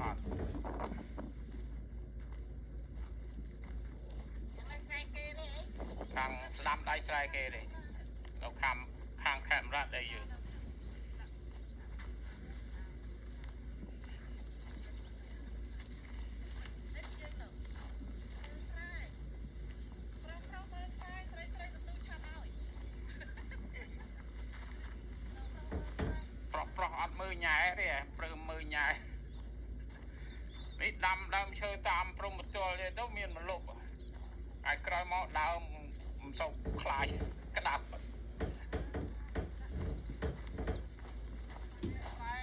អត់ខាងស្ដាំដៃស្រែគេទេនៅខាងខាងខេមរៈដែលយើង ប្រុសប្រុសមើលស្រែស្រីស្រីទទួលឆាត់ឲ្យ ប្រុសប្រុសអត់មើលញ៉ែទេព្រឹមមើលញ៉ែនេះដាំដើមឈើតាមព្រំប្រទល់ទេទៅមានមលុបហើយក្រោយមកដើមមិនសូវខ្លាចក្តាប់ ស្រែ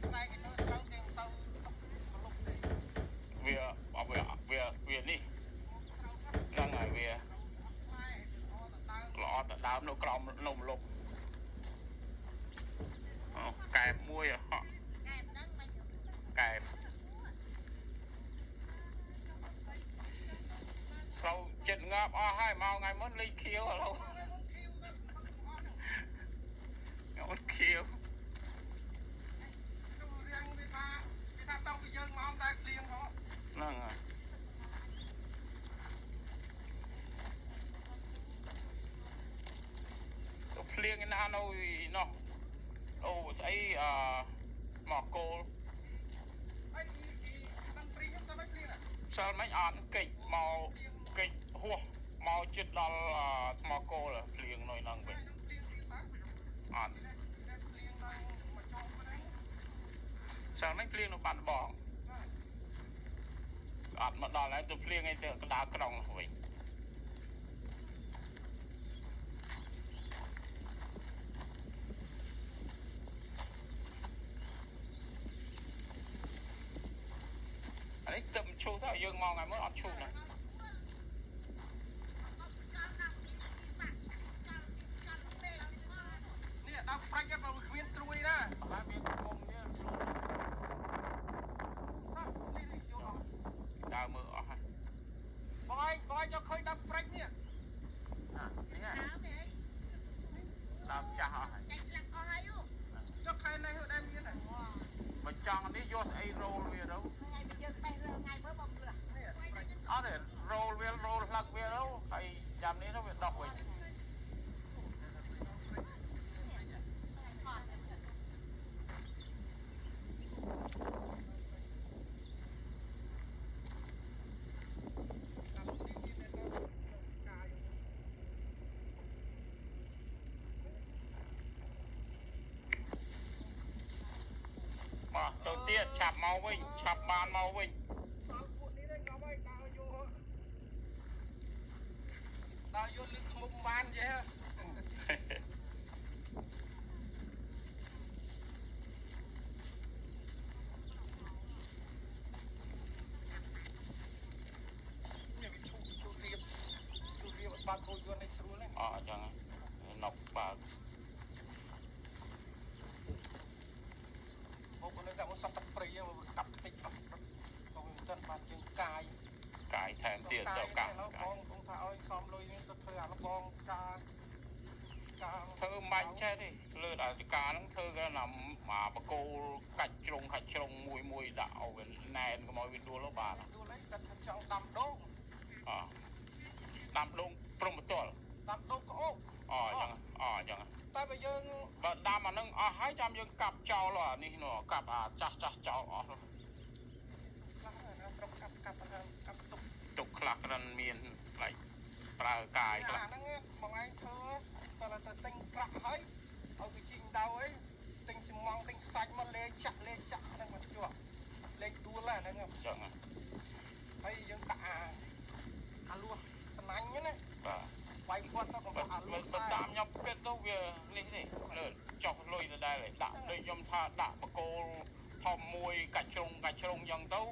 ស្រែគេធ្វើស្រូវគេមិនសូវទុកម្លុបទេ វាវាវាវានេះ ស្រូវក៏ ហ្នឹងហើយវា ផ្លែអត់ដើម ល្អតដើមនៅក្រោមនំលុបអូកែបមួយហក់ កែបហ្នឹងមិនក ែបស្រូវចិត្តងាប់អស់ហើយមកថ្ងៃមុនលីខៀវឥឡូវ មកមុនខៀវទៅអស់ ថ្ងៃមុនខៀវ ទៅរៀងវាថាវាថាតោះពីយើងមកតែភ្លៀងហ៎ ហ្នឹងហើយទៅភ្លៀងឯណានៅនោះអូស្អីអឺមកគោល អីពីតាំងព្រីខ្ញុំស្អីភ្លៀង សិលមិញអត់កិច្ចមកកិច្ចហួសមកចិត្តដល់ថ្មគោលភ្លៀងនៅហ្នឹងវិញ ខ្ញុំភ្លៀងទៀតតា អត់ ភ្លៀងឡើងមកចូលហ្នឹង សិលមិញភ្លៀងនៅបាត់បងអត់មកដល់ហើយទៅភ្លៀងឯទៅកណ្ដាលក្រុងវិញអានេះទឹកមិនឈូសទៅយើងមកថ្ងៃមុនអត់ឈូសណា នេះដើមប្រាច់ក៏វាគ្មានត្រួយដែរ ហើយមានគុំទៀត សោះនេះយកអស់ ដើមមើលអស់ហើយ បងឯងបងឯងយកឃើញដើមប្រាច់នេះ នេះ ដើមអី ដើមចាស់អស់ហើយ ចែកលាក់អស់ហើយ ចុះខែនេះដែរមានដែរ បើចង់នេះយកស្អីរោលវាទៅ ថ្ងៃបើយើងបេះរឿងថ្ងៃមើលបងលះ នេះប្រាច់ អត់ទេរោលវារោលផ្លឹកវាទៅហើយចាំនេះទៅវាដុះវិញ តាមនេះមានតែកាយ មកទៅទៀតឆាប់មកវិញឆាប់បានមកវិញ សល់ពួកនេះទេងំហើយដើរយកដើរយកលឺខ្មុំបានចេះនេះវាឈូឈូរៀបឈូរៀបបាត់រួចយន្តនេះស្រួលហ្នឹង អត់អញ្ចឹងណប់បើក មកនៅតែមកសត្វទឹកព្រៃមកកាប់តិចអស់ក៏មិនទាន់បានជាងកាយ កាយថែមទៀតទៅកាប់ ឥឡូវបងបងថាឲ្យសំលុយនេះទៅធ្វើអាលបងការការ ធ្វើមិនបាច់ចេះទេលើដល់ការហ្នឹងធ្វើគេណាមកបកគោលកាច់ជ្រុងកាច់ជ្រុងមួយមួយដាក់ឲ្យវាណែនកុំឲ្យវាដួលបាន ដួលអីគាត់ថាចង់ដាំដូង អដាំដូងព្រំបទល់ ដាំដូងក្អូប អអញ្ចឹងអអញ្ចឹង តែបើយើង បើដាំអាហ្នឹងអស់ហើយចាំយើងកាប់ចោលអានេះនោះកាប់អាចាស់ចាស់ចោលអស់ ខ្លះណាស្រុកកាប់កាប់កាប់ទុក ទុកខ្លះក្រិនមានឡៃប្រើកាយខ្លះ អាហ្នឹងបងឯងធ្វើតែទៅទិញក្រាក់ហើយឲ្យគេជីងដៅអីទិញស៊ីម៉ងទិញខ្សាច់មកលេចាក់លេចាក់ហ្នឹងមកជាប់លេខដួលហ្នឹង អញ្ចឹង ហើយយើងដាក់អាអាលួសស្នាញ់ណា បាទ វាយគាត់ទៅកុំ បើ ដាក់អាលួស បើតាមខ្ញុំគិតទៅវានេះទេលើចោះលុយទៅដែរដាក់ដូចខ្ញុំថាដាក់បកគោលធំមួយកាច់ជ្រុងកាច់ជ្រុងអញ្ចឹងទៅ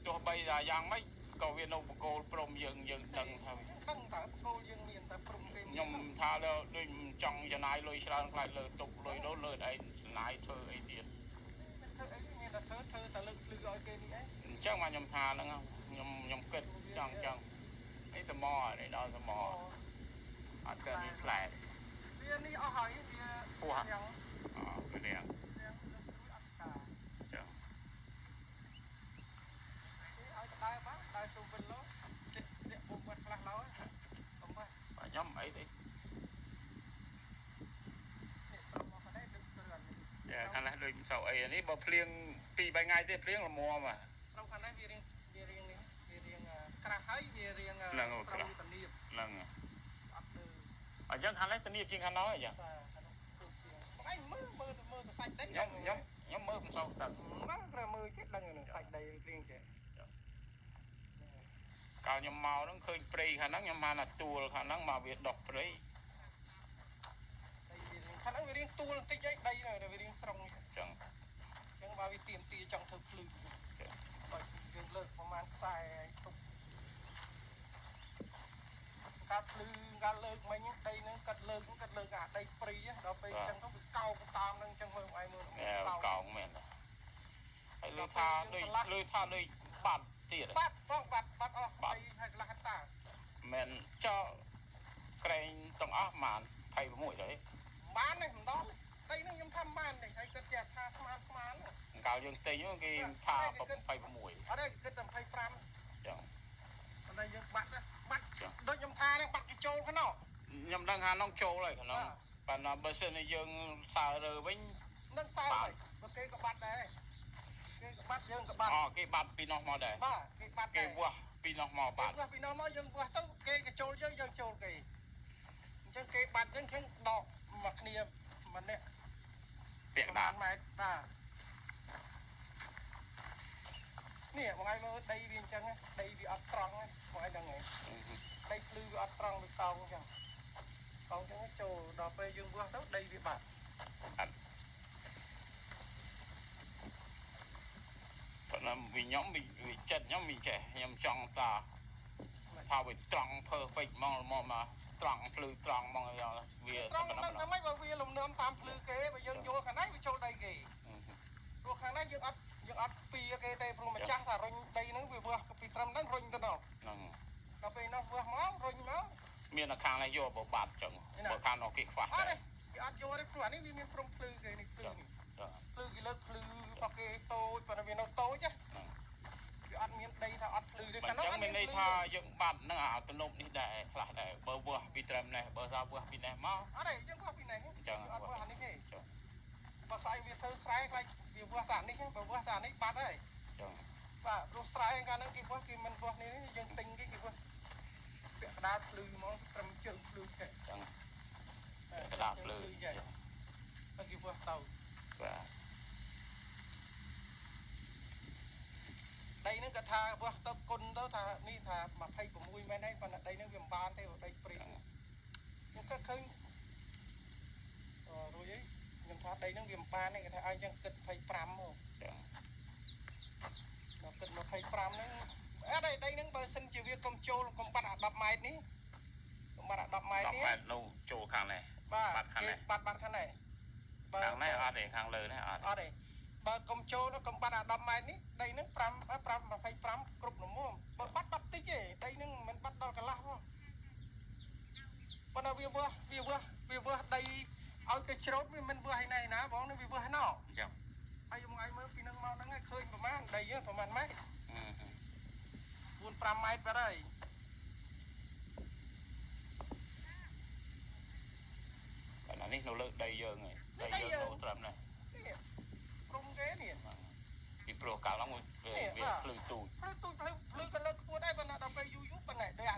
ទោះបីថាយ៉ាងម៉េចក៏វានៅបកគោលព្រមយើងយើងដឹងថា ដឹងតើគោលយើងមានតែព្រំគេ ខ្ញុំថាលើដូចចង់ចំណាយលុយច្រើនខ្លាចលើទុកលុយទៅលើឯងចំណាយធ្វើអីទៀត ធ្វើអីមានតែធ្វើធ្វើតែលើកភ្លឺឲ្យគេនេះឯង អញ្ចឹងមកខ្ញុំថាហ្នឹងខ្ញុំខ្ញុំគិតចង់ចង់នេះសមនេះដល់សមអត់កើតមានផ្លែ វានេះអស់ហើយវា ពោះ យ៉ាង អវារៀង យ៉ាងរួចអត់ការ ចឹង ខ្ញុំអីទេ នេះស្រោមកខាងនេះដូចគ្រឿននេះ ចាខាងនេះដូចមិនសូវអីនេះបើភ្លៀង2 3ថ្ងៃទេភ្លៀងល្មមហ่ะ ស្រូវខាងនេះវារៀងវារៀងនេះវារៀងក្រាស់ហើយវារៀង ហ្នឹង ស្រូវពនាប ហ្នឹង អត់ឌឺ អញ្ចឹងខាងនេះធានាជាងខាងនោះអញ្ចឹង បាទខាងនោះទូជាងបងឯងមើលមើលមើលទៅសាច់ដី ខ្ញុំខ្ញុំខ្ញុំមើលមិនសូវដឹង ណាគ្រាមើលចេះដឹងនឹងសាច់ដីរៀងចេះ កាលខ្ញុំមកហ្នឹងឃើញព្រៃខាងហ្នឹងខ្ញុំបានតែទួលខាងហ្នឹងមកវាដុះព្រៃ ដីវារៀងខាងហ្នឹងវារៀងទួលបន្តិចអីដីហ្នឹងវារៀងស្រង់ អញ្ចឹង អញ្ចឹងបើវាទៀមទាចង់ធ្វើភ្លឺបើយើងលើកប្រហែលខ្សែទុកកាត់ភ្លឺកាត់លើកមិញដីហ្នឹងកាត់លើកកាត់លើកអាដីព្រីដល់ពេលអញ្ចឹងទៅវាកោងតាមហ្នឹងអញ្ចឹងមើលឯងមើល កោងមែនហើយលើថាដូចលើថាដូចបាត់ទៀត បាត់បងបាត់បាត់អស់ដីហើយកន្លះហិកតា មែនចោក្រែងទាំងអស់ប្រហែល26ទេ បានទេមិនដល់ដីហ្នឹងខ្ញុំថាបានទេហើយគិតជាថាស្មានស្មាន កាលយើងទិញគេថា26 អត់ទេគិតតែ25 ចឹង ប៉ុន្តែយើងបាត់ណាបាត់ដូចខ្ញុំថាហ្នឹងបាត់គេចូលក្នុង ខ្ញុំដឹងថានោះចូលហើយក្នុងប៉ុន្តែបើសិនជាយើងសើរើវិញ នឹងសើហើយបើគេក៏បាត់ដែរគេក៏បាត់យើងក៏បាត់ អូគេបាត់ពីនោះមកដែរ បាទគេបាត់ គេវាស់ពីនោះមកបាត់ គេវាស់ពីនោះមកយើងវាស់ទៅគេក៏ចូលយើងយើងចូលគេអញ្ចឹងគេបាត់អញ្ចឹងខ្ញុំដកមកគ្នាម្នាក់ ពាក់ដា ម៉ែត្របាទនេះបងឯងមើលដីវាអញ្ចឹងដីវាអត់ត្រង់បងឯងដឹងហ៎ដីភ្លឺវាអត់ត្រង់វាកោងអញ្ចឹងកោងអញ្ចឹងចូលដល់ពេលយើងវាស់ទៅដីវាបាត់ ប៉ុន្តែវាខ្ញុំវាចិត្តខ្ញុំវាចេះខ្ញុំចង់តាថាវាត្រង់ perfect ហ្មងមកមកត្រង់ភ្លឺត្រង់ហ្មងវា ត្រង់ហ្នឹងតែមិនបើវាលំនាំតាមភ្លឺគេបើយើងយល់ខាងនេះវាចូលដីគេព្រោះខាងនេះយើងអត់យើងអត់ពីគេទេព្រោះម្ចាស់ថារុញដីហ្នឹងវាវាស់ពីត្រឹមហ្នឹងរុញទៅនោះ ហ្នឹង ដល់ពេលនោះវាស់មករុញមក មានតែខាងនេះយកបើបាត់ចឹងបើខាងនោះគេខ្វះ អត់ទេគេអត់យកទេព្រោះអានេះវាមានព្រំភ្លឺគេនេះភ្លឺនេះភ្លឺគេលើកភ្លឺរបស់គេតូចប៉ុន្តែវានៅតូចណាវាអត់មានដីថាអត់ភ្លឺទេ ខាងនោះមានន័យថាយើងបាត់ហ្នឹងអាទំនប់នេះដែរខ្លះដែរបើវាស់ពីត្រឹមនេះបើថាវាស់ពីនេះមក អត់ទេយើងវាស់ពីនេះអត់វាស់អានេះទេបើខ្លាចវាធ្វើស្រែខ្លាចវាវាស់តែអានេះបើវាស់តែអានេះបាត់ហើយ ចឹង បាទព្រោះស្រែកាលហ្នឹងគេវាស់គេមិនវាស់នេះយើងទិញគេគេវាស់ពាក់កដាលភ្លឺហ្មងត្រឹមជើងភ្លឺចេះ ចឹងកដាលភ្លឺ ចេះតែគេវាស់ទៅ បាទ ដីហ្នឹងគាត់ថាវាស់ទៅគុណទៅថានេះថា26មែនហើយប៉ុន្តែដីហ្នឹងវាមិនបានទេដីព្រីខ្ញុំគាត់ឃើញរួចអីខ្ញុំថាដីហ្នឹងវាមិនបានទេគេថាឲ្យចឹងគិត25មក ចឹង ដល់គិត25ហ្នឹងអត់ទេដីហ្នឹងបើសិនជាវាកុំចូលកុំបាត់អា10ម៉ែត្រនេះកុំបាត់អា10ម៉ែត្រនេះ 10ម៉ែត្រនោះចូលខាងនេះ បាទ បាត់ខាងនេះ បាត់បាត់ខាងនេះ ខាងនេះអត់ទេខាងលើនេះអត់ អត់ទេបើកុំចូលដល់កុំបាត់អា10ម៉ែត្រនេះដីហ្នឹង5 5 25គ្រប់ល្មមបើបាត់បាត់តិចទេដីហ្នឹងមិនបាត់ដល់កន្លះផងប៉ុន្តែវាវាស់វាវាស់វាវាស់ដីឲ្យគេច្រូតវាមិនវាស់ឯណាបងនេះវាវាស់ណោ អញ្ចឹង ហើយខ្ញុំឲ្យមើលពីនឹងមកហ្នឹងឲ្យឃើញប្រហែលដីប្រហែលម៉ែត្រ4 5ម៉ែត្របាត់ហើយ ប៉ុន្តែនេះនៅលើដីយើងហើយដីយើងនៅត្រឹមនេះ នេះព្រំគេនេះ ពីព្រោះកាលហ្នឹងវាភ្លឺទូច ភ្លឺទូចភ្លឺភ្លឺក៏លើកខ្ពស់ដែរប៉ុន្តែដល់ពេលយូរយូរប៉ុណ្ណេះដូចអា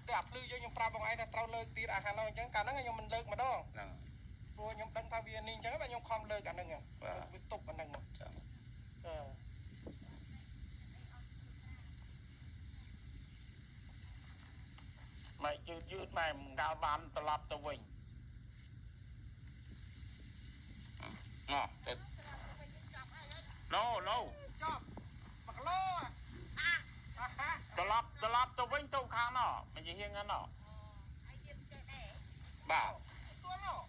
ដូចអាភ្លឺយើងខ្ញុំប្រាប់បងឯងថាត្រូវលើកទៀតអាខាងនោះអញ្ចឹងកាលហ្នឹងខ្ញុំមិនលើកម្ដង ហ្នឹង ព្រោះខ្ញុំដឹងថាវានេះអញ្ចឹងបាទខ្ញុំខំលើកអាហ្នឹងវាទប់អាហ្នឹង ចឹង អឺ ម៉ែយឺតយឺតម៉ែមិនកាលបានត្រឡប់ទៅវិញណោះទៅ No no ចប់1គីឡូអាអា ត្រឡប់ត្រឡប់ទៅវិញទៅខាងណោះមិនជាហៀងហ្នឹងណោះ ហើយទៀតចេះដែរ បាទ ទួលណោះ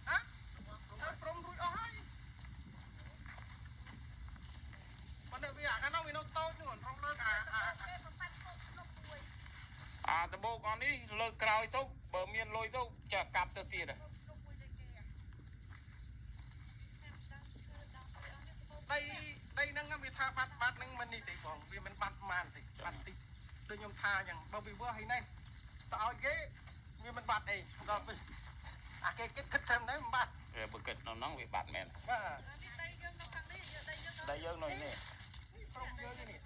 ហ៎ហើយព្រមរួចអស់ហើយប៉ុន្តែវាអាខាងនោះវានៅតូចនោះរងលើកអាអា គេប្រប៉ាត់ពុកលុបមួយ អាដបោកអស់នេះលើកក្រោយទៅបើមានលុយទៅចាកាប់ទៅទៀត លុបមួយដូចគេតាមដល់ឈើដល់អស់នេះសបោ ដីដីហ្នឹងវាថាបាត់បាត់ហ្នឹងមិននេះទេបងវាមិនបាត់ប៉ុន្មានទេបាត់តិចដូចខ្ញុំថាអញ្ចឹងបើវាវាស់ហើយនេះត ឲ្យគេវាមិនបាត់អីដល់ពេលអាគេគិតគិតត្រឹមហ្នឹងមិនបាត់ វាបើគិតនៅហ្នឹងវាបាត់មែន បាទ នេះដីយើងនៅខាងនេះដីយើង ដីយើងនៅនេះ នេះព្រំយើងនេះនេះ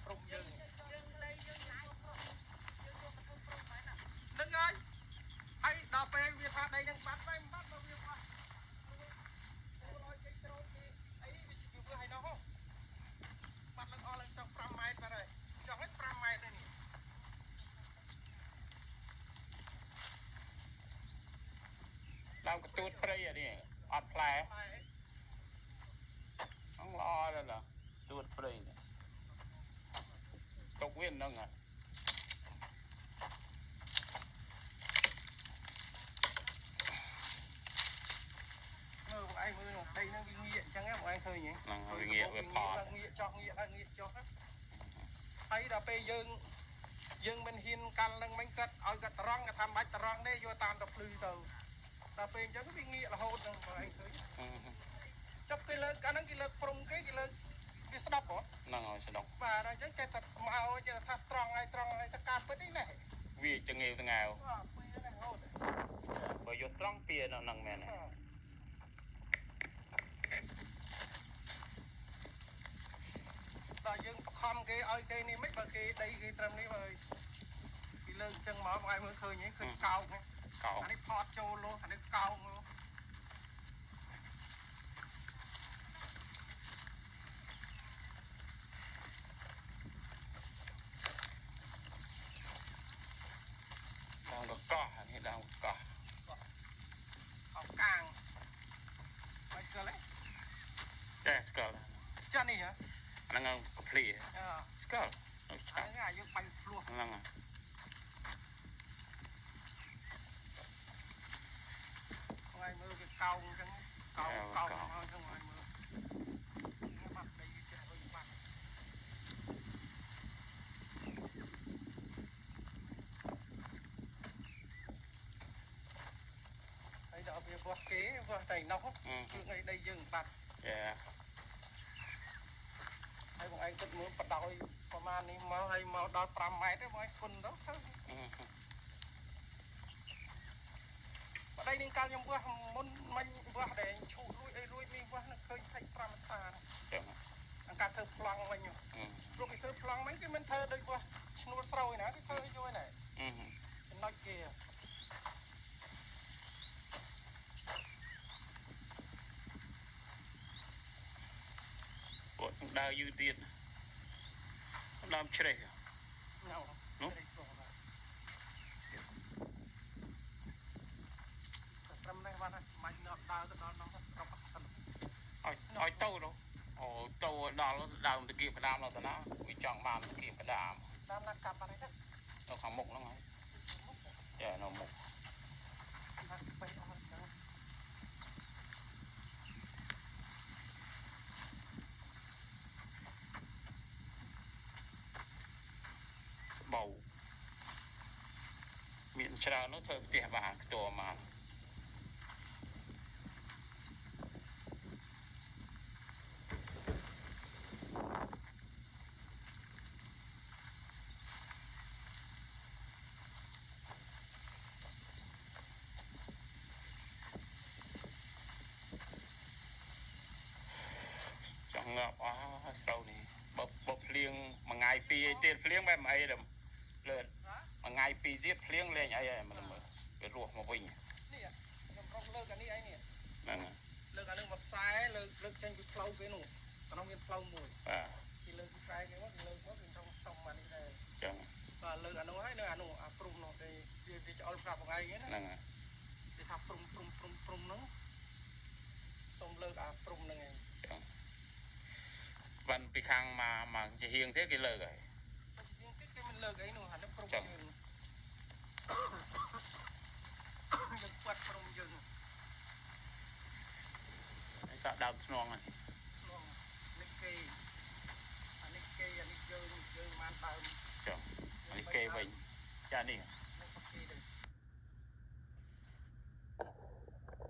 ព្រំយើង យើងដីយើងយកព្រំយើងយកកន្ទុយព្រំមែន ហ្នឹងហើយហើយដល់ពេលវាថាដីហ្នឹងបាត់ហើយមិនបាត់បើវាបាត់ឲ្យចេញត្រូតពីអីវាវាឲ្យនោះបាត់ឡើងអស់ឡើងចង់5ម៉ែត្របាត់ហើយចង់ឲ្យ5ម៉ែត្រនេះ ដើមកទួតព្រៃអានេះអត់ផ្លែហ្នឹងល្អដល់ណាទួតព្រៃនេះទុកវាហ្នឹងហ่ะ មើលបងឯងមើលក្នុងដីហ្នឹងវាងាកអញ្ចឹងបងឯងឃើញហ៎ ហ្នឹងវាងាកវាផត ងាកចោះងាកហើយងាកចុះហើយដល់ពេលយើងយើងមិនហ៊ានកាល់នឹងមិនគាត់ឲ្យគាត់ត្រង់គាត់ថាមិនបាច់ត្រង់ទេយកតាមទៅភ្លឺទៅដល់ពេលអញ្ចឹងវាងាករហូតហ្នឹងបងឯងឃើញចុះគេលើកកាលហ្នឹងគេលើកព្រំគេគេលើកវាស្ដាប់ហ៎ ហ្នឹងហើយស្ដុក បាទអញ្ចឹងចេះតែមកចេះតែថាត្រង់ហើយត្រង់ហើយតែការពិតនេះណែ វាចងេវតងែវ បាទពីនេះរហូត បើយកត្រង់ពៀនៅហ្នឹងមែនទេ ដល់យើងបខំគេឲ្យគេនេះមិនបើគេដីគេត្រឹមនេះបើគេលើកអញ្ចឹងមកបងឯងមើលឃើញហ៎ឃើញកោកហ្នឹង កោ អានេះផតចូលលោអានេះកោងលោ ដើមកកោះអានេះដើមកកោះ អោកាងបាច់ស្គាល់ទេ ចេះស្គាល់ ចានេះហ៎ អាហ្នឹងកភ្លី អឺ ស្គាល់នៅឆា អាហ្នឹងអាយើងបាញ់ភ្លោះ ហ្នឹង ថ្ងៃមើលវាកោងអញ្ចឹងកោងកោងមកអញ្ចឹងថ្ងៃមើលបាត់ដីចិត្តវិញបាត់ហើយដល់វាវាស់គេវាស់តែណោះគឺថ្ងៃដីយើងបាត់ ចា ហើយបងឯងគិតមើលបដោយប្រហែលនេះមកហើយមកដល់5ម៉ែត្រទេបងឯងគុណទៅទៅប្តីនឹងកាលខ្ញុំវាស់មុនមិញវាស់ដែលឈូសរួចអីរួចនេះវាស់នឹងឃើញថៃ5ហិកតា ចឹង អង្ការធ្វើប្លង់វិញព្រោះគេធ្វើប្លង់វិញគេមិនធ្វើដូចវាស់ឈ្នួលស្រូវឯណាគេធ្វើយល់ណាចំណុចគេ ពួកដើរយឺតទៀតដើមជ្រេះ នោះត្រឹមនេះបានមិននឹកដើរទៅដល់នោះស្រុក ឲ្យឲ្យទៅនោះអូទៅដល់ដើមតាគៀបក្តាមនៅតាណាវាចង់បានតាគៀបក្តាម តាមណាកាប់បាត់ហើយណា នៅខាងមុខហ្នឹងហើយចានៅមុខ ណាបេះអស់ចឹង ស្បូវមានច្រើននោះធ្វើផ្ទះបានខ្ទរមកចង់ងាប់អស់ស្រូវនេះបើភ្លៀងមួយថ្ងៃពីរអីទៀតភ្លៀងបែបមិនអីទេលឿនមួយថ្ងៃពីរទៀតភ្លៀងលែងអីហើយមើលមើលវារស់មកវិញ នេះខ្ញុំរកលើកអានេះអីនេះ ហ្នឹង លើកអានឹងមកខ្សែលើកលើកចេញពីផ្លូវគេនោះអានោះមានផ្លូវមួយ បាទ គេលើកពីខ្សែគេមកគេលើកមកគេចង់សុំអានេះដែរ ចឹង បាទលើកអានោះហើយនៅអានោះអាព្រំនោះគេវាឆ្អុលប្រាប់ថ្ងៃហ្នឹងណា ហ្នឹង គេថាព្រំព្រំព្រំព្រំហ្នឹងសុំលើកអាព្រំហ្នឹងឯង ចឹងបានពីខាងមកមកជាហៀងទៀតគេលើកហើយ ជាហៀងទៀតគេមិនលើកអីនោះអានេះព្រំយើងយើងពាត់ព្រំយើង ហើយសាក់ដើមធ្នងហ្នឹង នេះគេអានេះគេអានេះយើងយើងបានដើម ចឹងអានេះគេវិញចានេះ